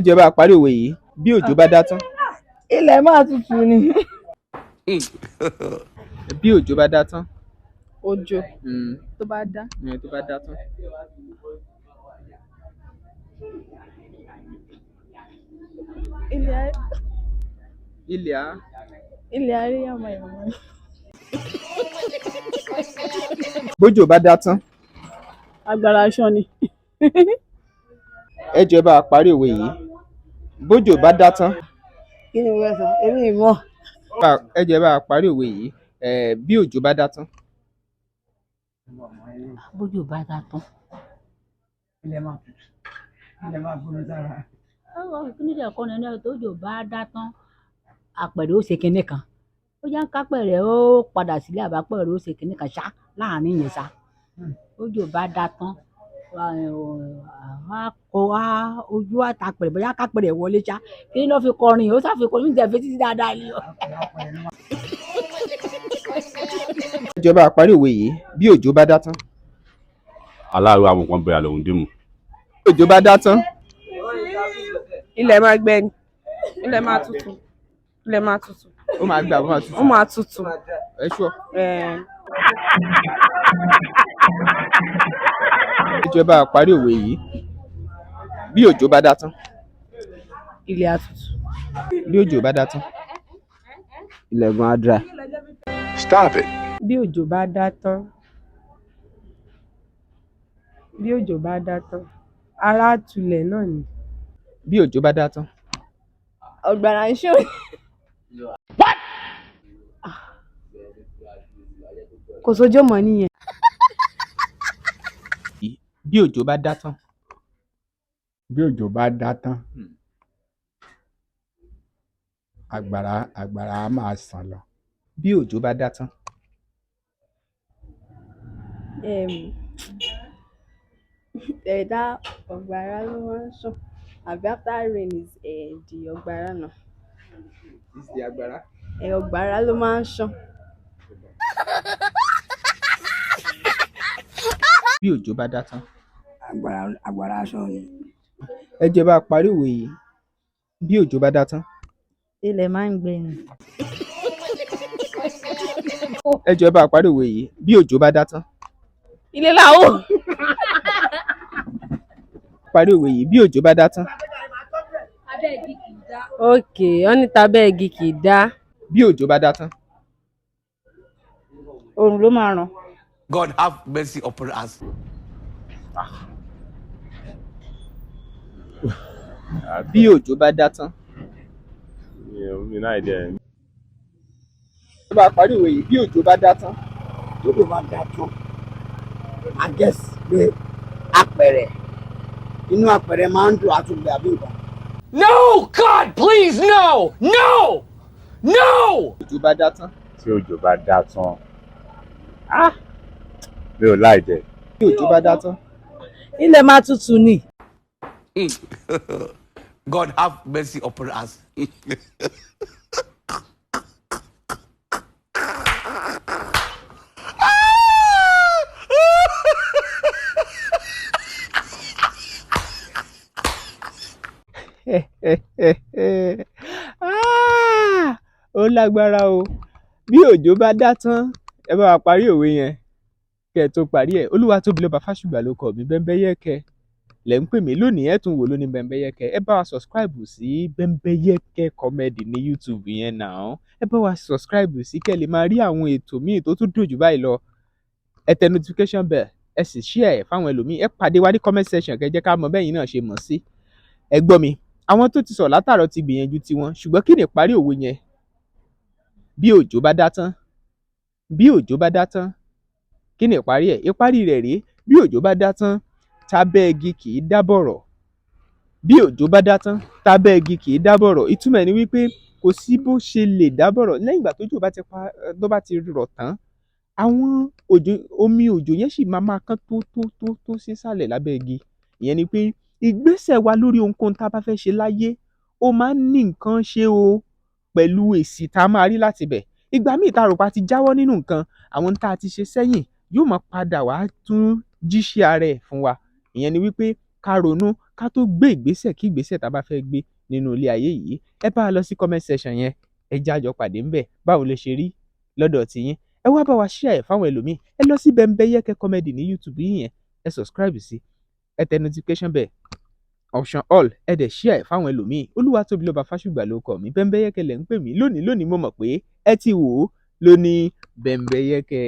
Ẹ jọ̀ọ́, ẹ bá wa parí òwe yìí: bí òjò bá dá tán. Ilẹ̀ máa tutù ni. Bí òjò bá dá tán. Òjò tó bá dá. Tó bá dá tán. Ilẹ̀ Ilẹ̀ á. Ilẹ̀ àríyá máa yọ̀. Bójò bá dá tán. Agbára aṣọ ni. Ẹ jọ̀ọ́, ẹ bá wa parí òwe yìí: bójò bá dá tán. Kí ni mo fẹ́ sọ? Èmi ì mọ̀. Ẹ jọ̀ọ́, ẹ bá wa parí òwe yìí: bí òjò bá dá tán. Bójò bá dá tán. Ilẹ̀ máa tutù, ilẹ̀ máa gbóná sára. Kíní ẹ̀kọ́ ni ẹni tójò bá dá tán, àpẹ̀rẹ̀ ó ṣe kinní kan, ó jẹ́ kápẹ̀rẹ̀ ó padà sílé, àbápẹ̀rẹ̀ ó ṣe kinní kan ṣá láàrin yẹn ṣá. Bójò bá dá tán, á kọ á ojú àtàpẹ̀rẹ̀ bóyá kápẹ̀rẹ̀ wọlé ṣá. Kí ló fi kọrin? Ó ṣàfikún ní ìjẹ́ fetí sí dáadáa ni o. Ẹ jọ̀ọ́, ẹ bá wa parí òwe yìí: bí òjò bá dá tán. Aláàrú àwọn kan bẹ̀rẹ̀ lòun dìmú. Bí òjò bá dá tán. Ilẹ̀ máa gbẹ ni, ilẹ̀ máa tutù, ilẹ̀ máa tutù. Ó máa gbà, ó máa tutù. Ó máa tutù. Ẹ ṣọ́. Eh. Ẹ jọ̀ọ́, ẹ bá wa parí òwe yìí: bí òjò bá dá tán. Ilẹ̀ á tutù. Bí òjò bá dá tán. Ilẹ̀ gan á dry. Stop it. Bí òjò bá dá tán, bí òjò bá dá tán, ara á tulẹ̀ náà ni. Bí òjò bá dá tán. Ọ̀gbàrà ń ṣàn. Kò sójò mọ́ nìyẹn. Bí òjò bá dá tán. Bí òjò bá dá tán, àgbàrá á máa sàn lọ. Bí òjò bá dá tán. Ẹ̀dá ọ̀gbàrá ló máa ń ṣàn. Àbí after rain is the ọ̀gbàrá náà. Is the àgbàrá. Ọ̀gbàrá ló máa ń ṣàn. Bí òjò bá dá tán. Àgbàrá aṣọ ni. Ẹ jọ̀ọ́, ẹ bá wa parí òwe yìí: bí òjò bá dá tán. Ilẹ̀ máa ń gbẹ ni. Ẹ jọ̀ọ́, ẹ bá wa parí òwe yìí: bí òjò bá dá tán. Ilé làwọ̀. Parí òwe yìí: bí òjò bá dá tán. Ok, wọ́n ní tabẹ́ igi kì í dá. Bí òjò bá dá tán. Òòrùn ló máa ràn. God have mercy upon us. Bí òjò bá dá tán. Mi náà dẹ̀. Ẹ bá wa parí òwe yìí: bí òjò bá dá tán. Tójò bá dá tán, I guess pé apẹ̀rẹ̀, inú apẹ̀rẹ̀ máa ń dùn, àtúgbẹ̀ àbí nǹkan. No! God, please, no! No! No! Òjò bá dá tán. Tí òjò bá dá tán, mi ò láì dẹ̀. Bí òjò bá dá tán. Ilẹ̀ máa tutù ni. God have mercy upon us. Ah! Ó lágbára o. Bí òjò bá dá tán, ẹ bá wa parí òwe yẹn kẹ́ ẹ tó parí ẹ̀. Olúwatóbilọ́ba Fásùgbà ló kọ mi, Bẹ́ńbẹ́yẹ́kẹ́ lẹ̀ ń pè mí lónìí. Ẹ̀ tún wò lónìí Bẹ́ńbẹ́yẹ́kẹ́. Ẹ bá wa subscribe sí Bẹ́ńbẹ́yẹ́kẹ́ Comedy ní YouTube yẹn náà. Ẹ bá wa subscribe sí kẹ́ ẹ lè máa rí àwọn ètò míì tó tún dùn jù báyìí lọ. Ẹ tẹ notification bell, ẹ sì share ẹ̀ fáwọn ẹlòmíì. Ẹ pàdé wa ní comment section, kẹ́ jẹ́ ká mọ̀ bẹ́yìn náà ṣe mọ̀ sí. Ẹ gbọ́ mi, àwọn tó ti sọ̀rọ̀ látàárọ̀ ti gbìyànjú tiwọn, ṣùgbọ́n kí ni ìparí òwe yẹn? Bí òjò bá dá tán, bí òjò bá dá tán, kí ni ìparí ẹ̀? Ìparí rẹ̀ rèé: bí òjò bá dá tán, tábẹ́ igi kì í dá bọ̀rọ̀. Bí òjò bá dá tán, tábẹ́ igi kì í dá bọ̀rọ̀. Ìtumọ̀ ẹ̀ ni wípé kò sí bó ṣe lè dá bọ̀rọ̀ lẹ́yìn ìgbà tójò bá ti pa, tó bá ti rọ̀ tán, àwọn òjò, omi òjò yẹn sì máa máa kán tó tó tó tó sísàlẹ̀ lábẹ́ igi. Ìyẹn ni pé ìgbésẹ̀ wa lórí ohunkóhun tá a bá fẹ́ ṣe láyé, ó máa ń ní nǹkan ṣe o pẹ̀lú èsì tá a máa rí láti bẹ̀. Ìgbà míì tá a rò pa ti jáwọ́ nínú nǹkan, àwọn tá a ti ṣe sẹ́yìn yóò máa padà wá tún jíṣẹ́ ara ẹ̀ fún wa. Ìyẹn ni wípé Ká ronú ká tó gbé ìgbésẹ̀ kí ìgbésẹ̀ tá a bá fẹ́ gbé nínú ilé ayé yìí. Ẹ bá a lọ sí comment section yẹn, ẹ já jọ pàdé ńbẹ̀. Báwo ló ṣe rí lọ́dọ̀ tiyín? Ẹ wá bá wa share ẹ̀ fáwọn ẹlòmíì. Ẹ lọ sí Bembeyeke Comedy ní YouTube yìí yẹn, ẹ subscribe sí, ẹ tẹ notification bell option all, ẹ dẹ̀ share ẹ̀ fáwọn ẹlòmíì. Olúwatóbilọ́ba Fásùgbà ló kọ mi, Bembeyeke lẹ̀ ń pè mí. Lónìí lónìí, mo mọ̀ pé ẹ ti wò ó lónìí. Bembeyeke.